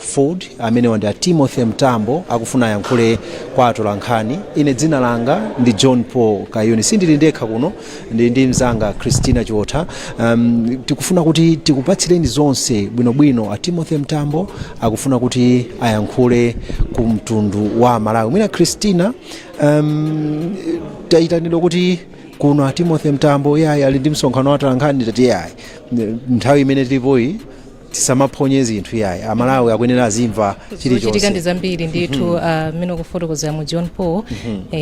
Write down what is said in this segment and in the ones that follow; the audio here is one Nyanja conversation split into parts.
AFORD, amenewa ndi a Timothy Mtambo, akufuna ayankhule kwa atolankhani. Ine dzina langa ndi John Paul Kayuni. Sindili ndekha kuno, ndili ndi mzanga Christina Chiotha. Tikufuna kuti tikupatsireni zonse bwinobwino. A Timothy Mtambo akufuna kuti ayankhule ku mtundu wa Malawi. Mwina Christina, tayitanidwa kuti kuno a Timothy Mtambo yayi ali ndi msonkhano wa atolankhani. Tati yayi, nthawi imene tilipoyi tisamaphonye zinthu yayi, Amalawi akuyenera azimva Zochitika ndi chilichonse. zambiri ndithu. Mmene ukufotokozera mu John Paul,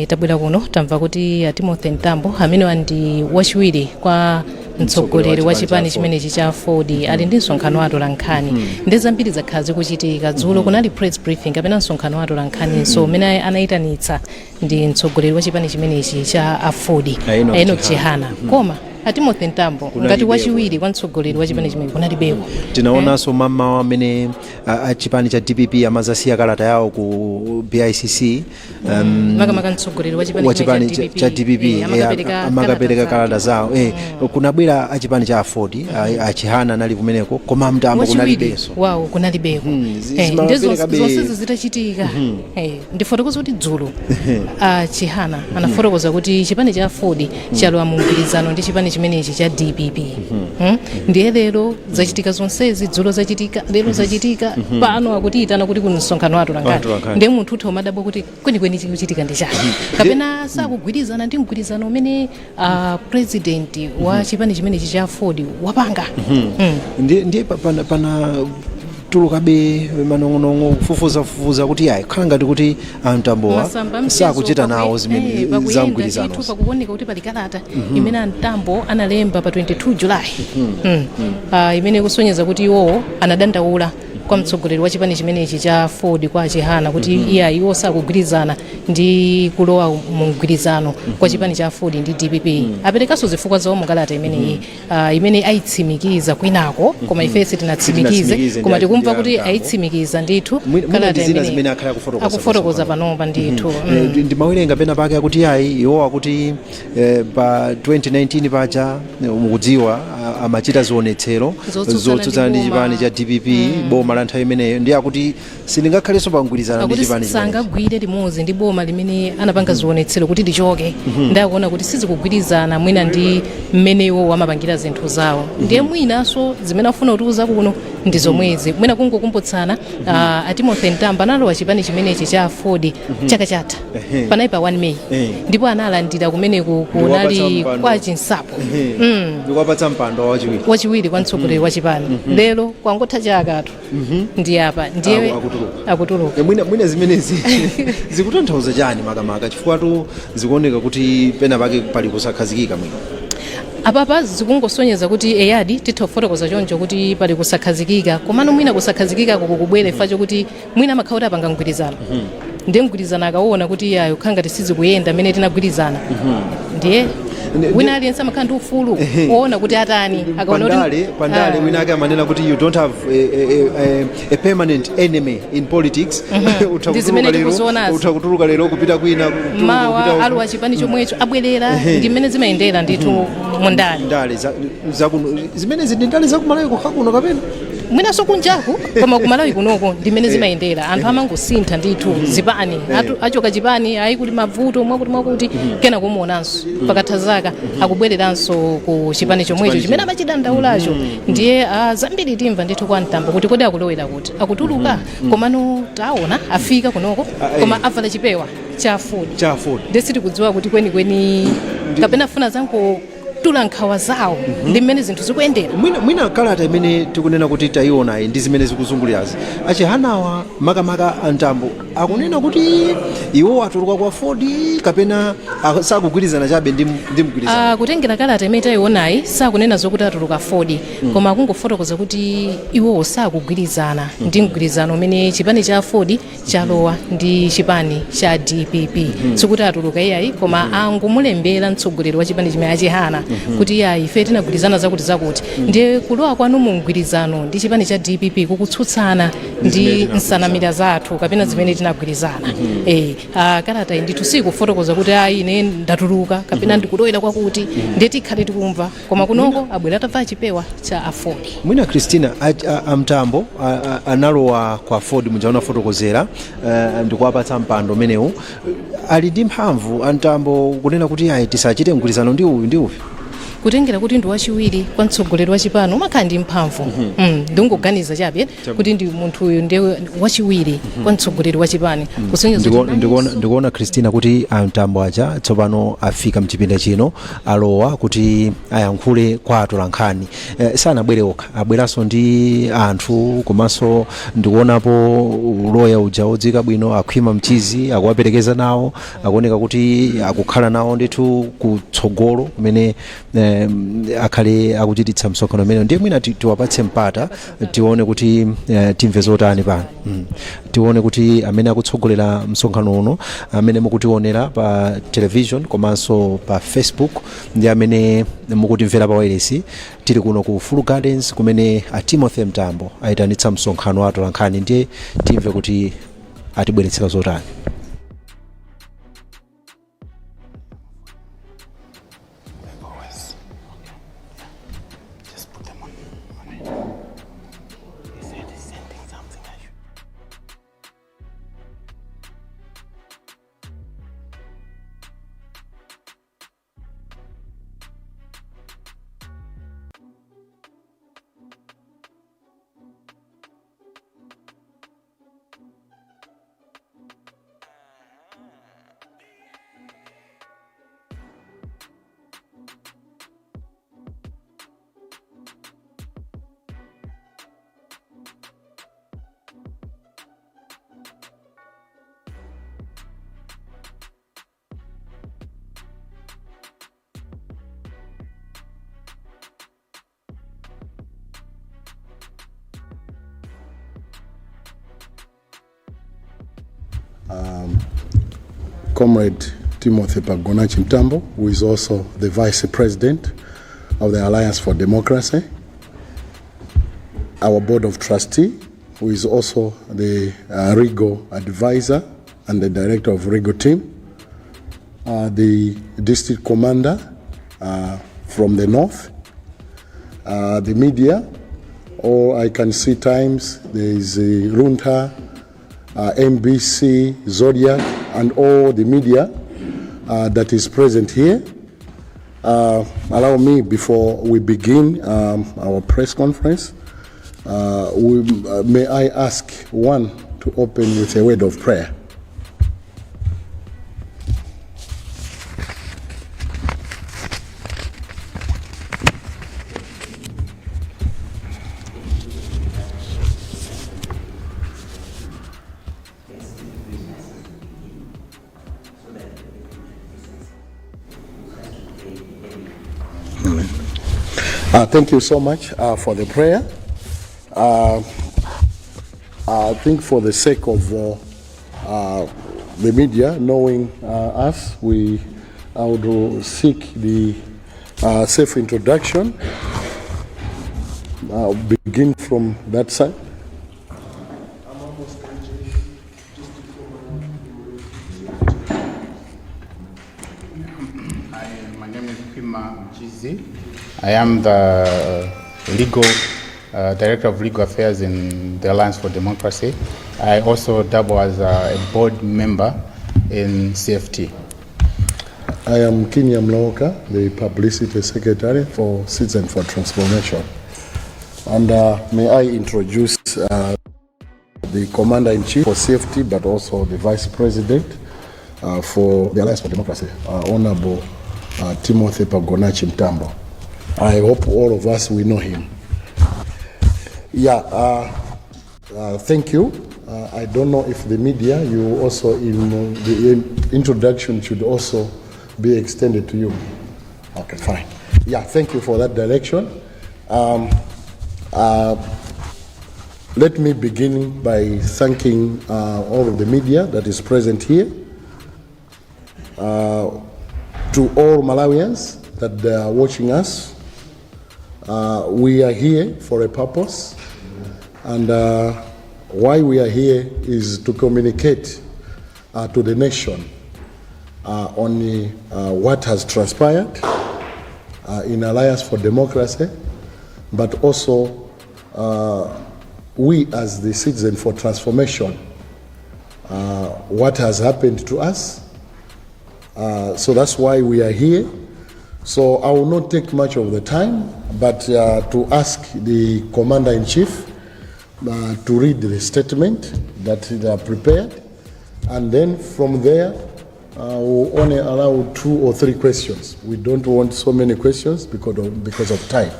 tabwera kuno, tamva kuti Timothy Mtambo, amenewa ndi wachiwiri kwa mtsogoleri wa chipani chimenechi cha AFORD, ali ndi msonkhano wa atolankhani. Ndi zambiri zakhala zikuchitika. Dzulo kunali press briefing kapena msonkhano wa atolankhani, so umene anayitanitsa ndi mtsogoleri wa chipani chimenechi cha AFORD, A Enoch Enoch Chihana. Chihana, koma a Timothy Mtambo ngati Kunalibeko. wachiwiri kwa mtsogoleri wa chipani chimenechi kunalibeko. Tinaonanso mamawa amene a chipani cha DPP amazasiya kalata yawo ku BICC, makamaka mtsogoleri wa chipani wa chipani chimene cha DPP amakapereka amakapereka kalata kalata zawo. Kunabwera a chipani cha AFORD, a Chihana anali kumeneko, koma Mtambo wachiwiri kunalibenso. Wawo kunalibeko. Ndi zimapereka zonsezi zitachitika, ndifotokoza kuti dzulo a Chihana anafotokoza kuti chipani cha AFORD chalowa mu mgwirizano ndi chipani chimenechi cha DPP. Ndiye lero zachitika zonsezi. Dzulo zachitika, lero zachitika, pano akutiyitana kuti kuni msonkhano wathu Watu langati. lankhani. Ndiye munthu utha umadabwa kuti kwenikweni chikuchitika ndi chani, kapena sakugwirizana ndi mgwirizano umene president wa chipani chimenechi cha AFORD wapanga. Ndiye pana tulukabe manong'onong'o, kufufuzafufuza kuti yayi, khala ngati kuti amtambowa Masamba mchezo sakuchita nawo zimene pakuyenda za mgwirizano. Ndithu, pakuoneka kuti pali kalata imene amtambo analemba pa 22 July, imene ikusonyeza kuti iwowo anadandaula kwa mtsogoleri wa chipani chimenechi cha AFORD, kwa Chihana, kuti iya, iwo sakugwirizana ndi kulowa mu mgwirizano kwa chipani cha AFORD ndi DPP. Aperekanso zifukwa zawo mu kalata imeneyi, imene ayitsimikiza kwinako, koma ife sitinatsimikize. Sitinatsimikize. Koma tikumva ndi kuti Mtambo. ayitsimikiza ndithu Mwina kalata ndi zina imene zimene akhala akufotokoza akufotokoza pasonkhano. panopa ndithu. Ndimawerenga pena pake akuti ayi, iwo akuti pa 2019 paja, mukudziwa, amachita zionetsero zotsutsana zotsutsana ndi ndi boma. chipani cha DPP, boma la nthawi imeneyo. Ndi akuti sindingakhalenso pa mgwirizano ndi Akuti chipani chimenechi. sangagwire limodzi ndi boma limene anapanga zionetsero kuti lichoke. Ndakuona kuti sizikugwirizana mwina ndi mmene iwo amapangira zinthu zawo. Ndiye mwinanso zimene afuna kutiuza kuno ndi zomwezi. Mwina kungokumbutsana, a Timothy Mtambo analowa chipani chimenechi cha AFORD chaka chatha, panali pa 1 May, ndipo analandira kumeneku Ndikuwapatsa kunali mpando. kwa Chinsapo. Ndikuwapatsa mpando wachiwiri. Wachiwiri kwa mtsogoleri wa chipani. Lero kwangotha chakatu, ndi apa ndiye Akutuluka. Akutuluka. Mwina zimenezi zikutanthauza chani makamaka, chifukwa tu zikuoneka kuti pena pake pali kusakhazikika mwina? Apapa zikungosonyeza kuti eyadi, titha kufotokoza choncho kuti pali kusakhazikika. Komano mwina kusakhazikika kukubwera chifukwa chokuti mwina amakhala kuti apanga mgwirizano, ndiye mgwirizano akaona kuti iyayo khala ngati sizikuyenda mmene tinagwirizana, ndiye wina aliyense amakhala ndi ufulu woona kuti atani akaona kuti Pandale wina ake amanena kuti you don't have a permanent enemy in politics. Utha Ndi zimene kutuluka lero, tikuzionazi. utha kutuluka lero kupita kwina, kutuluka mawa kupita alowa chipani chomwecho, abwerera. Ndi mmene zimayendera ndithu mundale. Ndale zakuno zimenezi ndi ndale zakumalawi kokha kuno kapena Mwinanso kunjaku, koma kumalawi kunoko ndi mmene zimayendera. Anthu amangosintha ndithu zipani. Achoka chipani, ayi, kuti mavuto mwakuti mwakuti, kena kumuonanso pakatha zaka akubwereranso ku chipani chomwecho chimene amachidandaulacho. Ndiye zambiri timva ndithu kwa Mtambo kuti kodi akulowera kuti, akutuluka. Komano taona afika kunoko, koma avala chipewa cha AFORD. Cha AFORD. Ndiye sitikudziwa kuti kwenikweni kapena afuna zangotula nkhawa zawo ndi mmene zinthu zikuyendera. Mwina kalata imene tikunena kuti tayionayi ndi zimene zikuzungulirazi, achihanawa, makamaka amtambo, akunena kuti iwo atuluka kwa AFORD kapena sakugwirizana chabe ndi mgwirizano? Kutengera kalata imene tayionayi, sakunena zokuti atuluka AFORD, koma akungofotokoza kuti iwowo sakugwirizana ndi mgwirizano umene chipani cha AFORD chalowa ndi chipani cha DPP. Sikuti atuluka iyayi, koma angomulembera mtsogoleri wa chipani chimene, achihana, kuti iyayi, ife tinagwirizana zakuti zakuti, ndiye kulowa kwanu mu mgwirizano ndi chipani cha DPP kukutsutsana ndi nsanamira zathu kapena zimene tinagwirizana. Kalata iyi ndithu sikufotokoza kuti ayi, ine ndatuluka kapena ndikulowera kwakuti, ndiye tikhale tikumva, koma kunoko abwera atavala chipewa cha AFORD. Mwina Christina, amtambo analowa kwa AFORD muja unafotokozera, ndikuwapatsa mpando umenewu. Ali ndi mphamvu amtambo kunena kuti ayi, tisachite mgwirizano ndi uyu ndi uyu? Kutengera kuti ndi wachiwiri kwa mtsogoleri wa chipani, umakhala ndi mphamvu. Ndingoganiza chabe kuti ndi munthu uyu ndiye wachiwiri kwa mtsogoleri wa chipani, kusonyeza kuti Ndikuona Christina kuti amtambo aja tsopano afika mchipinda chino, alowa kuti ayankhule kwa atolankhani. Sanabwere okha, abweranso ndi anthu, komanso ndikuonapo loya uja wodziwika bwino akhwima mchizi akuwaperekeza nawo. Akuoneka kuti akukhala nawo ndithu kutsogolo kumene akhale akuchititsa msonkhano umenewo. Ndiye mwina tiwapatse mpata, tione kuti timve zotani pano. Tione kuti amene akutsogolera msonkhano uno, amene mukutionera pa television komanso pa Facebook ndi amene mukutimvera pa wireless, tili kuno ku Ufulu Gardens kumene a Timothy Mtambo ayitanitsa msonkhano wa atolankhani. Ndiye timve kuti atibweretsera zotani. Always. Just put them on it. He said he's sending something. I should. Comrade Timothy Pagonachi Mtambo, who is also the Vice President of the Alliance for Democracy, our Board of Trustee, who is also the Legal Advisor and the Director of Legal Team, the District Commander from the North, the media, or I can see Times, there is Luntha, MBC, Zodiak, and all the media that is present here. Allow me, before we begin our press conference, may I ask one to open with a word of prayer. Thank you so much for the prayer. I think for the sake of the media knowing us, I would seek the self introduction. I'll begin from that side. I'm Amos Kanji, District Commander for My name is Pima Mchizi. I am the legal director of legal affairs in the Alliance for Democracy. I also double as a board member in CFT. I am Kinya Mloka, the Publicity Secretary for Citizen for Transformation. And may I introduce the Commander-in-Chief for CFT, but also the Vice President for the Alliance for Democracy, Honorable Timothy Pagonachi Mtambo. I hope all of us, we know him. Yeah, thank you. I don't know if the media, you also in the introduction should also be extended to you. Okay, fine. Yeah, thank you for that direction. Let me begin by thanking all of the media that is present here. To all Malawians that are watching us, we are here for a purpose, and Why we are here is to communicate to the nation on what has transpired in Alliance for Democracy, but also we as the Citizen for Transformation, what has happened to us. So that's why we are here. So I will not take much of the time, but to ask the Commander in Chief to read the statement that they are prepared, and then from there, we'll only allow two or three questions. We don't want so many questions because of time.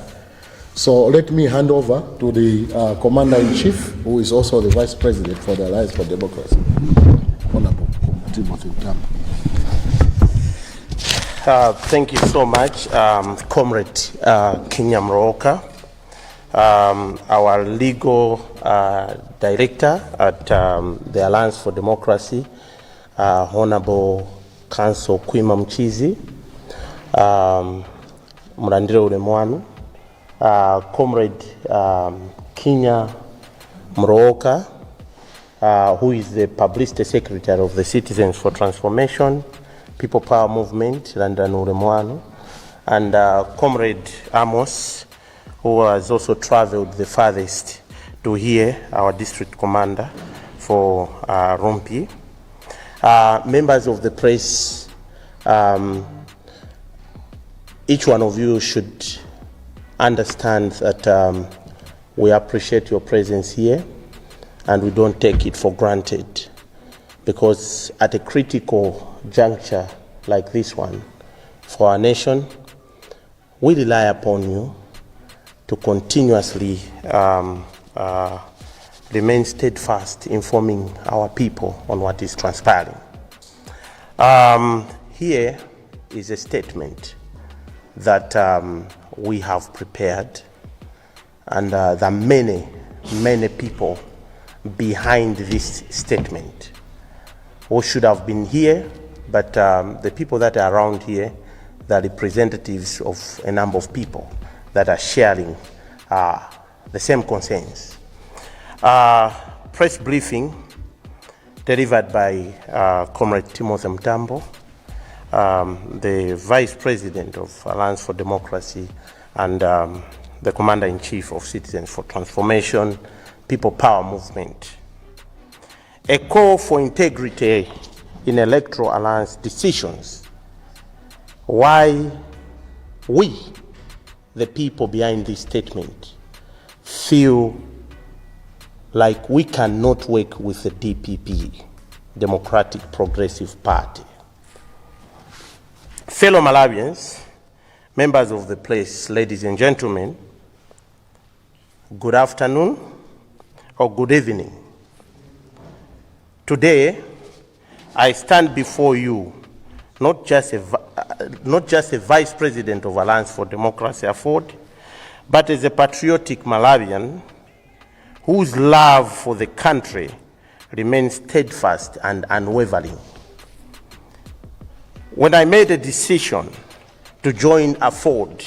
So let me hand over to the Commander in Chief, who is also the Vice President for the Alliance for Democracy, Honorable Timothy Mtambo. Thank you so much, Comrade Kinya Mroka, our legal director at the Alliance for Democracy, Honorable Counsel Khwima Mchizi, mulandire ulemu wanu, Comrade Kinya Mrooka, who is the publicity secretary of the Citizens for Transformation, People Power Movement, landirani ulemu wanu, and Comrade Amos, who has also traveled the farthest to hear our district commander for Rumphi. Members of the press, each one of you should understand that we appreciate your presence here and we don't take it for granted, because at a critical juncture like this one for our nation, we rely upon you to continuously remain steadfast informing our people on what is transpiring. Here is a statement that we have prepared, and there are many, many people behind this statement who should have been here, but the people that are around here, the representatives of a number of people that are sharing the same concerns. Press briefing delivered by Comrade Timothy Mtambo, the Vice President of Alliance for Democracy and the Commander in Chief of Citizens for Transformation, People Power Movement. A call for integrity in electoral alliance decisions. Why we, the people behind this statement, feel like we cannot work with the DPP, Democratic Progressive Party. Fellow Malawians, members of the press, ladies and gentlemen, good afternoon or good evening. Today, I stand before you not just a vice president of Alliance for Democracy AFORD, but as a patriotic Malawian whose love for the country remains steadfast and unwavering. When I made a decision to join AFORD,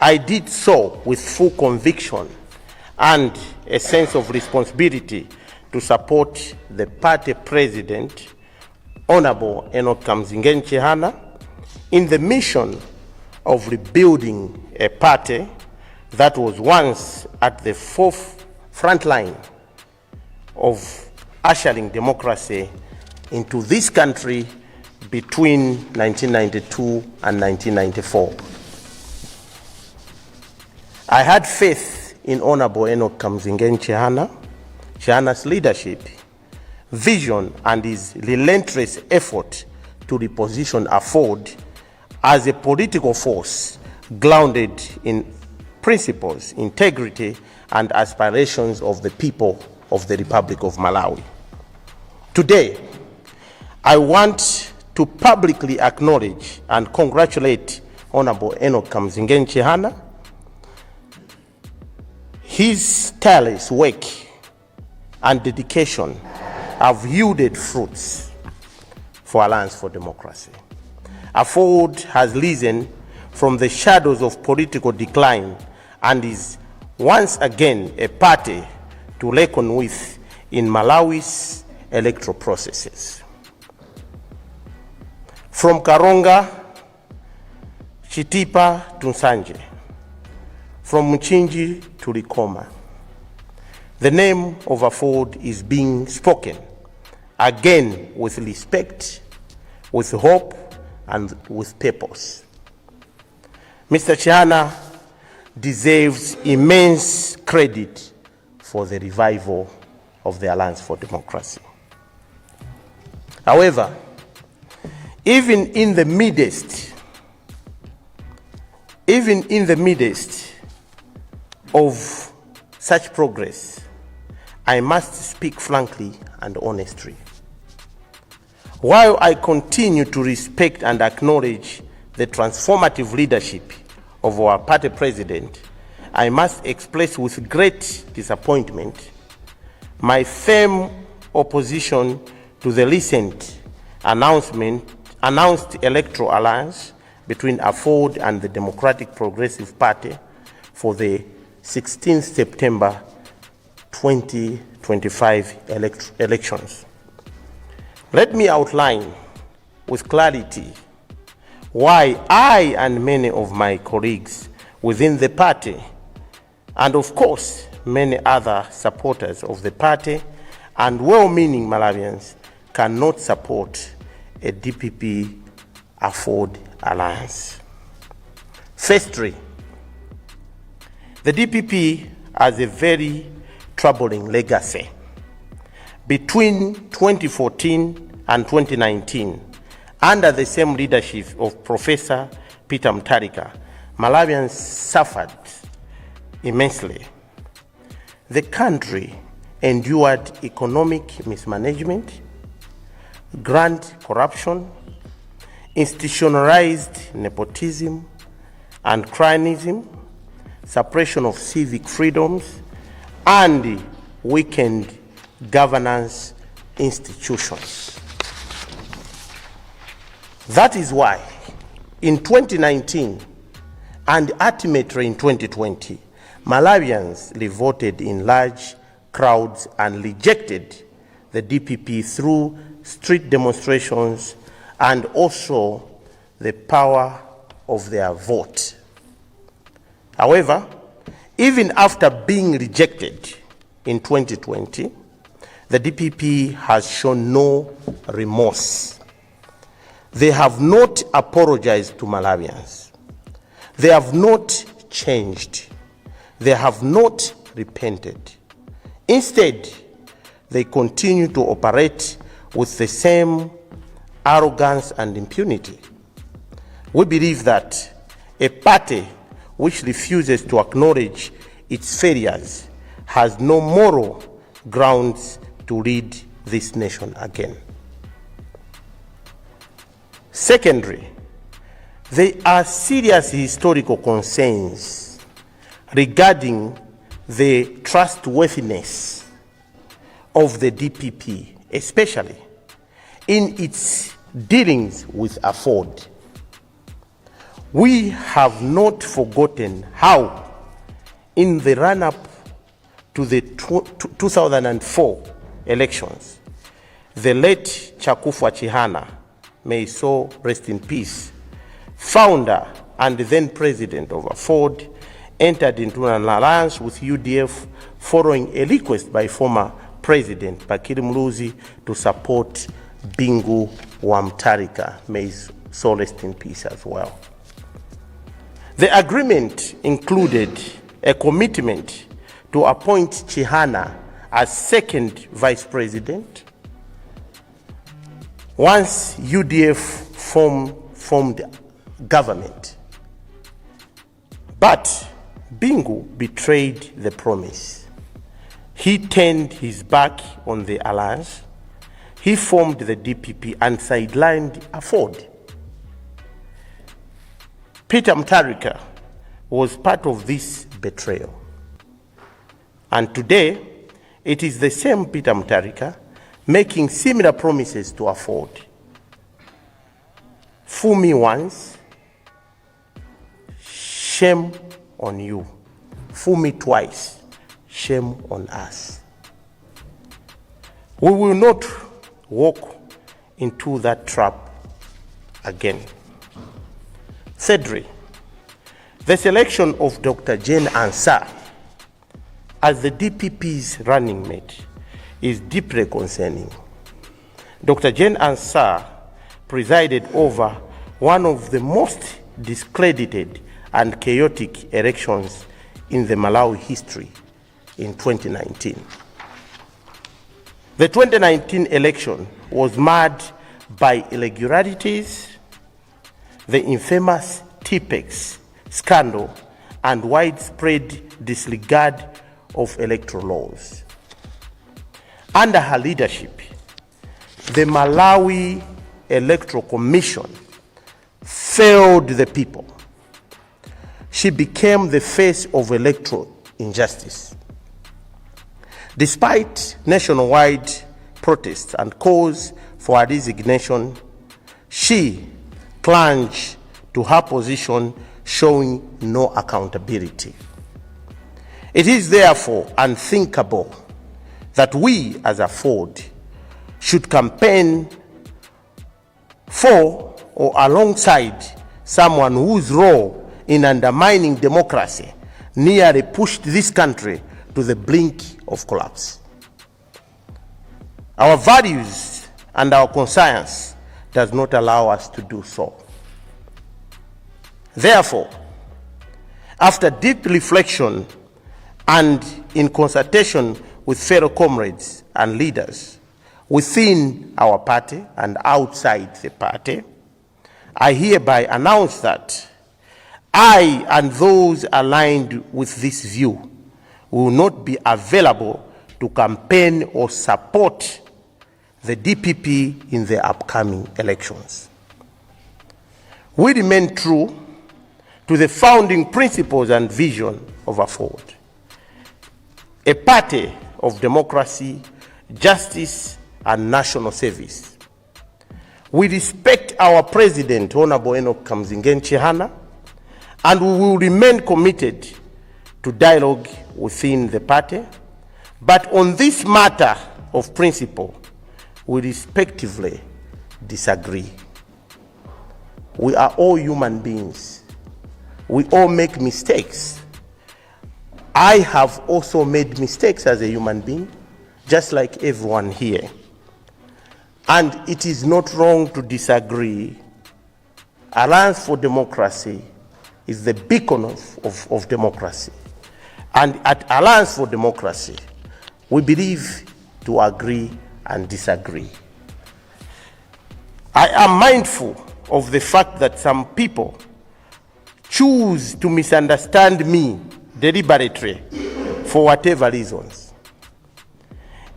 I did so with full conviction and a sense of responsibility to support the party president, Honorable Enoch Kamzingeni Chihana, in the mission of rebuilding a party that was once at the fourth front line of ushering democracy into this country between 1992 and 1994. I had faith in Honorable Enoch Kamzingeni Chihana's leadership, vision, and his relentless effort to reposition AFORD as a political force grounded in principles, integrity, and aspirations of the people of the Republic of Malawi. Today, I want to publicly acknowledge and congratulate Honorable Enoch Kamzingeni Chihana. His tireless work and dedication have yielded fruits for Alliance for Democracy. AFORD has risen from the shadows of political decline and is once again a party to reckon with in Malawi's electoral processes. From Karonga, Chitipa to Nsanje, from Mchinji to Likoma, the name of AFORD is being spoken again with respect, with hope, and with purpose. Mr. Chihana deserves immense credit for the revival of the Alliance for Democracy. However, even in the midst of such progress, I must speak frankly and honestly. While I continue to respect and acknowledge the transformative leadership of our party president, I must express with great disappointment my firm opposition to the recent announced electoral alliance between AFORD and the Democratic Progressive Party for the 16th September 2025 elections. Let me outline with clarity why I and many of my colleagues within the party, and of course many other supporters of the party and well meaning Malawians, cannot support a DPP AFORD alliance. Firstly, the DPP has a very troubling legacy. Between 2014 and 2019, under the same leadership of Professor Peter Mutharika, Malawians suffered immensely. The country endured economic mismanagement, grand corruption, institutionalized nepotism and cronyism, suppression of civic freedoms, and weakened governance institutions. That is why in 2019 and ultimately in 2020, Malawians revolted in large crowds and rejected the DPP through street demonstrations and also the power of their vote. However, even after being rejected in 2020, the DPP has shown no remorse. They have not apologized to Malawians. They have not changed. They have not repented. Instead, they continue to operate with the same arrogance and impunity. We believe that a party which refuses to acknowledge its failures has no moral grounds to lead this nation again. Secondly, there are serious historical concerns regarding the trustworthiness of the DPP, especially in its dealings with AFORD. We have not forgotten how, in the run up to the 2004 elections, the late Chakufwa Chihana, may his soul rest in peace, founder and then president of AFORD, entered into an alliance with UDF following a request by former President Bakili Muluzi to support Bingu wa Mutharika. May his soul rest in peace as well. The agreement included a commitment to appoint Chihana as second vice president once UDF formed government. But Bingu betrayed the promise. He turned his back on the alliance. He formed the DPP and sidelined AFORD. Peter Mutharika was part of this betrayal. And today, it is the same Peter Mutharika making similar promises to AFORD. Fool me once, shame on you. Fool me twice, shame on us. We will not walk into that trap again. Thirdly, the selection of Dr. Jane Ansah as the DPP's running mate is deeply concerning. Dr. Jane Ansah presided over one of the most discredited and chaotic elections in the Malawi history in 2019. The 2019 election was marred by irregularities, the infamous Tipp-Ex scandal, and widespread disregard of electoral laws. Under her leadership, the Malawi Electoral Commission failed the people. She became the face of electoral injustice. Despite nationwide protests and calls for her resignation, she clung to her position, showing no accountability. It is therefore unthinkable that we as AFORD should campaign for or alongside someone whose role in undermining democracy nearly pushed this country to the brink of collapse. Our values and our conscience does not allow us to do so. Therefore, after deep reflection and in consultation with fellow comrades and leaders within our party and outside the party, I hereby announce that I and those aligned with this view will not be available to campaign or support the DPP in the upcoming elections. We remain true to the founding principles and vision of AFORD, a party of democracy, justice, and national service. We respect our president, Honorable Enoch Kamzingeni Chihana, and we will remain committed to dialogue within the party. But on this matter of principle, we respectively disagree. We are all human beings. We all make mistakes. I have also made mistakes as a human being, just like everyone here. And it is not wrong to disagree. Alliance for Democracy is the beacon of democracy. And at Alliance for Democracy, we believe to agree and disagree. I am mindful of the fact that some people choose to misunderstand me deliberately for whatever reasons,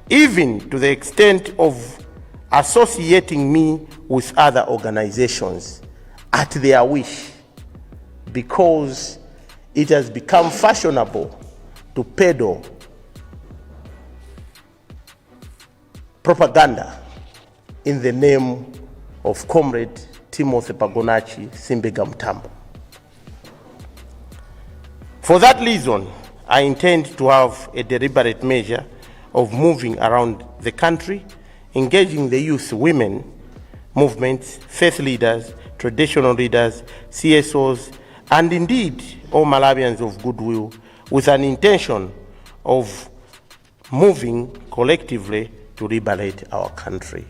even to the extent of associating me with other organizations at their wish, because it has become fashionable to peddle propaganda in the name of Comrade Timothy Pagonachi Simbega Mtambo. For that reason, I intend to have a deliberate measure of moving around the country, engaging the youth, women, movements, faith leaders, traditional leaders, CSOs, and indeed all Malawians of goodwill, with an intention of moving collectively to liberate our country.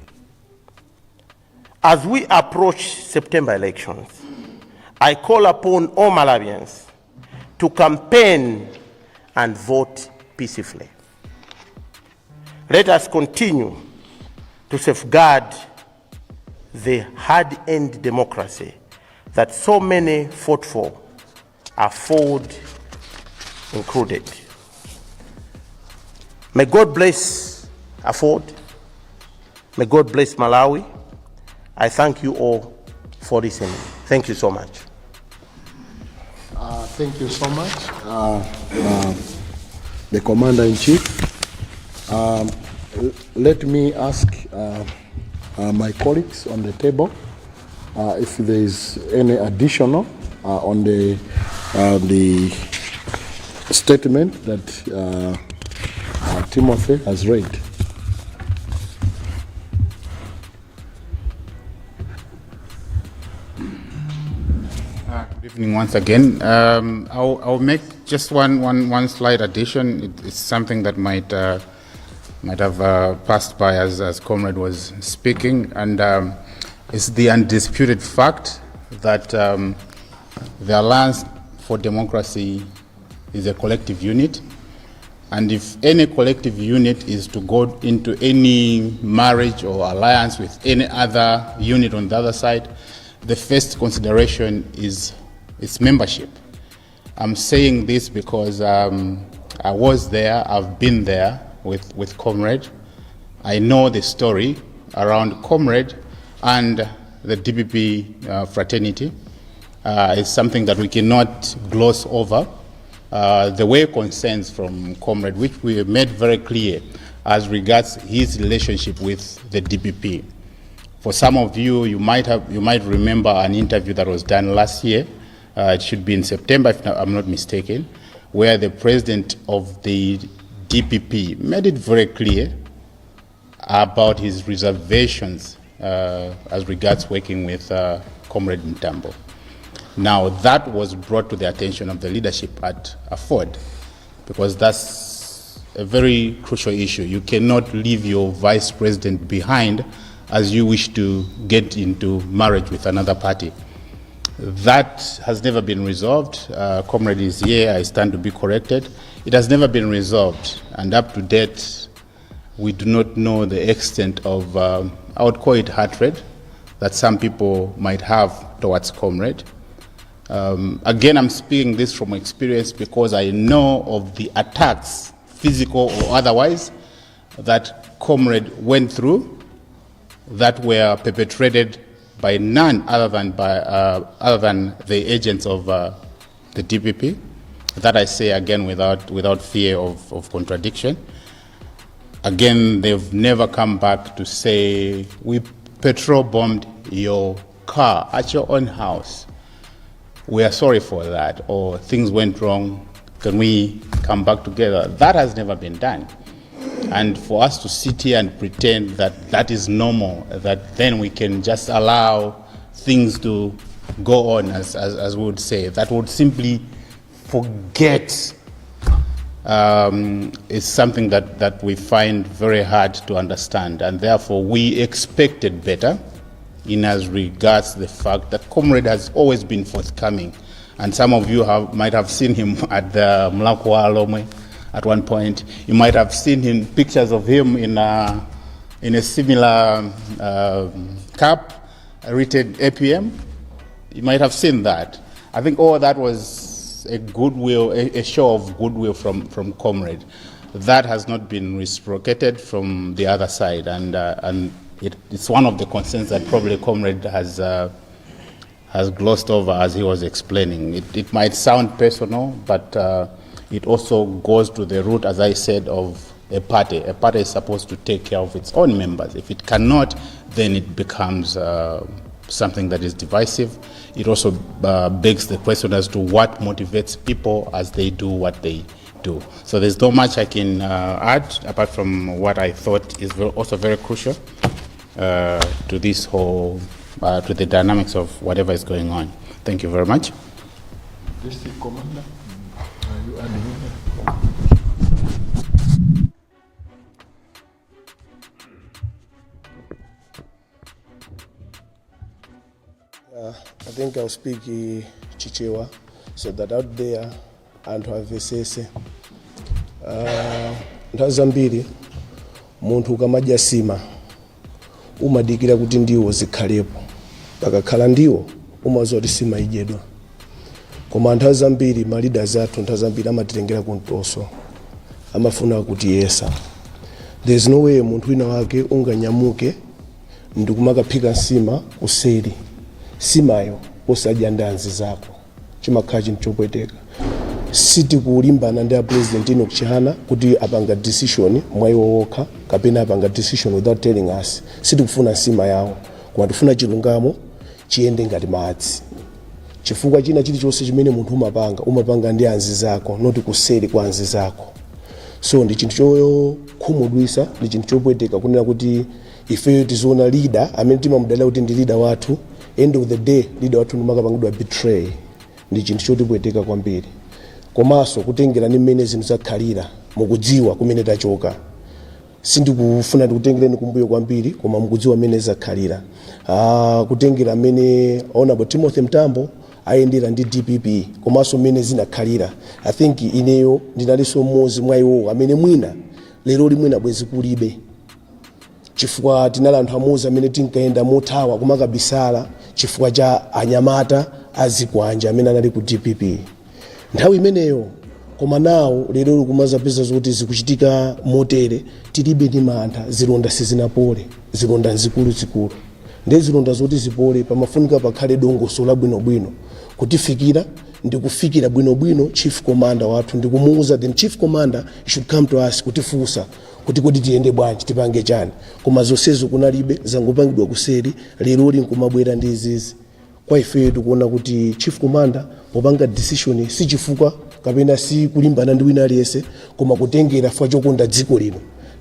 As we approach September elections, I call upon all Malawians to campaign and vote peacefully. Let us continue to safeguard the hard-earned democracy that so many fought for, AFORD included. May God bless AFORD. May God bless Malawi. I thank you all for listening. Thank you so much. Thank you so much, the Commander in Chief. Let me ask my colleagues on the table if there is any additional on the statement that Timothy has read. Good evening once again. I'll make just one slight addition. It's something that might have passed by as Comrade was speaking, and it's the undisputed fact that the Alliance for Democracy is a collective unit. And if any collective unit is to go into any marriage or alliance with any other unit on the other side, the first consideration is its membership. I'm saying this because I was there, I've been there with Comrade. I know the story around Comrade and the DPP fraternity. It's something that we cannot gloss over. There were concerns from Comrade, which we made very clear as regards his relationship with the DPP. For some of you, you might remember an interview that was done last year. It should be in September, if I'm not mistaken, where the president of the DPP made it very clear about his reservations as regards working with Comrade Mtambo. Now, that was brought to the attention of the leadership at AFORD, because that's a very crucial issue. You cannot leave your vice president behind as you wish to get into marriage with another party. That has never been resolved. Comrade is here, I stand to be corrected. It has never been resolved, and up to date, we do not know the extent of, I would call it hatred, that some people might have towards Comrade. Again, I'm speaking this from experience because I know of the attacks, physical or otherwise, that Comrade went through that were perpetrated by none other than the agents of the DPP. That I say again without fear of contradiction. Again, they've never come back to say, "We petrol bombed your car at your own house. We are sorry for that," or "Things went wrong. Can we come back together?" That has never been done. And for us to sit here and pretend that that is normal, that then we can just allow things to go on, as we would say, that would simply forget is something that we find very hard to understand. And therefore, we expected better in as regards the fact that Comrade has always been forthcoming. And some of you might have seen him at the Mulhako wa Alhomwe at one point. You might have seen him, pictures of him in a similar cap written APM. You might have seen that. I think all that was a goodwill, a show of goodwill from Comrade. That has not been reciprocated from the other side, and it's one of the concerns that probably Comrade has glossed over as he was explaining. It might sound personal, but it also goes to the root, as I said, of a party. A party is supposed to take care of its own members. If it cannot, then it becomes something that is divisive. It also begs the question as to what motivates people as they do what they do. So there's not much I can add apart from what I thought is also very crucial to the dynamics of whatever is going on. Thank you very much. District Commander, are you adding anything? I think I'll speak Chichewa so that out there anthu amvesese. Nthawi zambiri munthu ukamadya sima umadikira kuti ndiwo zikhalepo, pakakhala ndiwo umadziwa kuti sima idyedwa. Koma nthawi zambiri ma leaders athu nthawi zambiri amatitengera kumtoso, amafuna kutiyesa. There's no way munthu wina wake unganyamuke ndikumakaphika nsima kuseri, simayo osadya ndi anzako, chimakhala chinthu chopweteka. Sitikulimbana ndi a President Enoch Chihana kuti apanga decision mwa iwo wokha kapena apanga decision without telling us. Sitikufuna nsima yawo, koma tifuna chilungamo chiyende ngati madzi, chifukwa china chilichonse chimene munthu umapanga, umapanga ndi anzako, not kuseri kwa anzako. So ndi chinthu chokhumudwisa, ndi chinthu chopweteka kunena kuti ifeyo tiziona leader amene timamudalira kuti ndi leader wathu, end of the day leader wathu ndimakapangidwa betray. Ndi chinthu chotipweteka kwambiri, komanso kutengera ndi mmene zinthu zakhalira. Mukudziwa kumene tachoka. Sindikufuna ndikutengereni kumbuyo kwambiri, koma mukudziwa mmene zakhalira. Kutengera mmene Honorable Timothy Mtambo ayendera ndi DPP, komanso mmene zinakhalira, I think ineyo ndinalinso mmodzi mwa iwowo amene mwina lero limwina bwezi kulibe, chifukwa tinali anthu amodzi amene tinkayenda mothawa kumakabisala chifukwa cha anyamata azikwanja amene anali ku DPP nthawi imeneyo. Koma nawo lero kumazapeza zoti zikuchitika motere, tilibe ndi mantha. Zilonda sizinapole, zilonda nzikuluzikulu. Ndi zilonda zoti zipole pamafunika pakhale dongosolo labwinobwino, kutifikira ndikufikira bwinobwino chief commander wathu ndikumuuza. Then chief commander should come to us kutifunsa kuti kodi tiyende bwanji, tipange chani. Koma zonsezo kunalibe, zangopangidwa kuseri. Leroli nkumabwera ndi izizi. Kwa ifeyo tikuona kuti chief commander popanga decision si chifukwa kapena si kulimbana ndi wina aliyense, koma kutengera chifukwa chokonda dziko lino.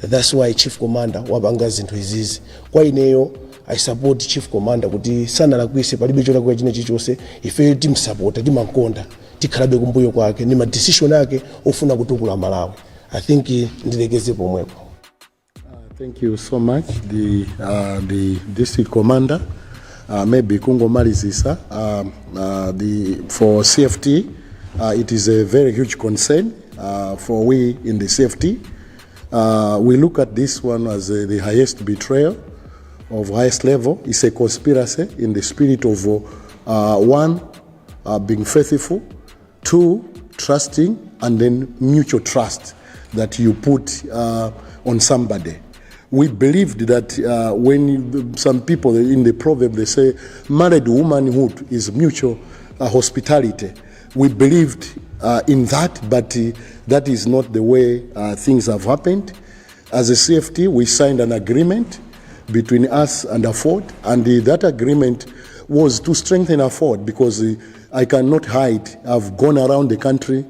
That's why chief commander wapanga zinthu izizi. Kwa ineyo, I support chief commander kuti sanalakwise, palibe cholakwika china chilichonse. Ifeyo timsapota, timankonda, tikhalabe kumbuyo kwake ndi ma decision ake ofuna kutukula Malawi. I think ndilekeze pomwepo. Thank you so much, the district commander. Maybe kungomalizisa, for CFT, it is a very huge concern for we in the CFT. We look at this one as the highest betrayal of highest level. It's a conspiracy in the spirit of one, being faithful, two, trusting, and then mutual trust that you put on somebody. We believed that when some people in the proverb, they say married womanhood is mutual hospitality. We believed in that, but that is not the way things have happened. As a CFT, we signed an agreement between us and AFORD, and that agreement was to strengthen AFORD because I cannot hide. I've gone around the country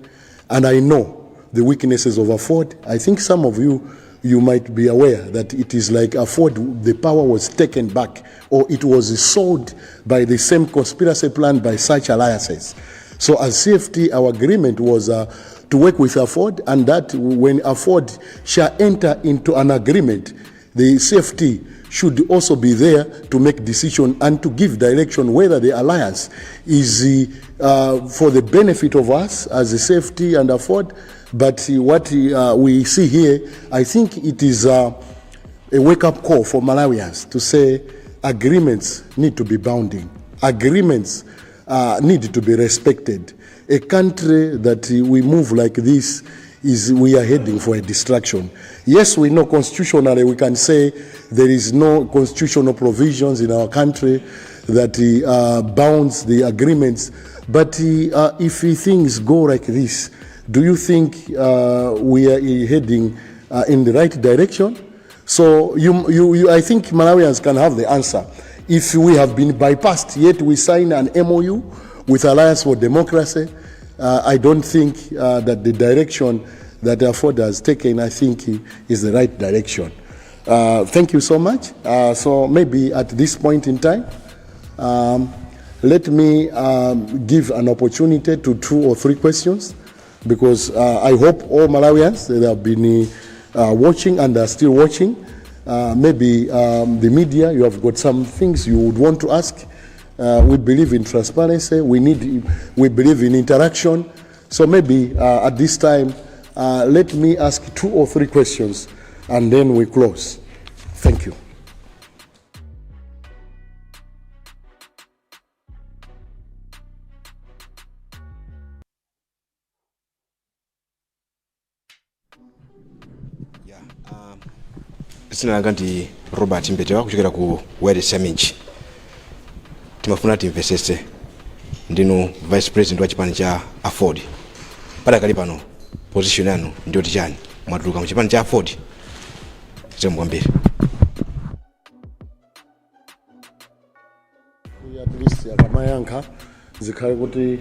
and I know the weaknesses of AFORD. I think some of you, you might be aware that it is like AFORD, the power was taken back or it was sold by the same conspiracy plan by such alliances. So as CFT, our agreement was to work with AFORD, and that when AFORD shall enter into an agreement, the CFT should also be there to make decision and to give direction whether the alliance is for the benefit of us as a CFT and AFORD. But what we see here, I think it is a wake-up call for Malawians to say agreements need to be bounding. Agreements need to be respected. A country that we move like this is we are heading for a destruction. Yes, we know constitutionally we can say there is no constitutional provisions in our country that bounds the agreements. But if things go like this, do you think we are heading in the right direction? So I think Malawians can have the answer. If we have been bypassed, yet we sign an MOU with Alliance for Democracy, I don't think that the direction that AFORD has taken, I think, is the right direction. Thank you so much. So maybe at this point in time, let me give an opportunity to two or three questions, because I hope all Malawians that have been watching and are still watching, maybe the media, you have got some things you would want to ask. We believe in transparency. We believe in interaction. So maybe at this time, let me ask two or three questions and then we close. Thank you. Dzina langa ndi Robert Mbetewa kuchokera ku World Summit. Timafuna timvesese, ndinu vice president wa chipani cha AFORD. Padakali pano position yanu ndiyoti chani? Mwatuluka mu chipani cha AFORD? Zikomo kwambiri. At least akamayankha zikhale kuti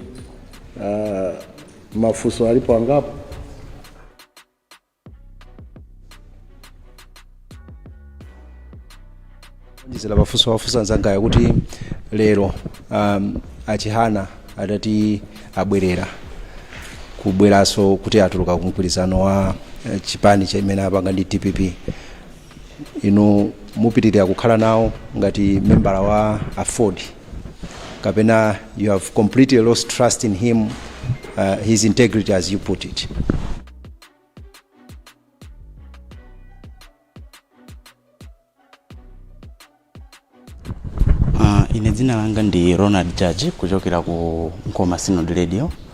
mafunso alipo angapo. Onjezera pafunso wafunsa nzangayo kuti lero a Chihana Atati abwerera, kubweranso kuti atuluka ku mgwirizano wa chipani chimene apanga ndi DPP, inu mupitirira kukhala nawo ngati membala wa AFORD, kapena you have completely lost trust in him, his integrity, as you put it? Ine dzina langa ndi Ronald Judge kuchokera ku Nkoma Synod Radio.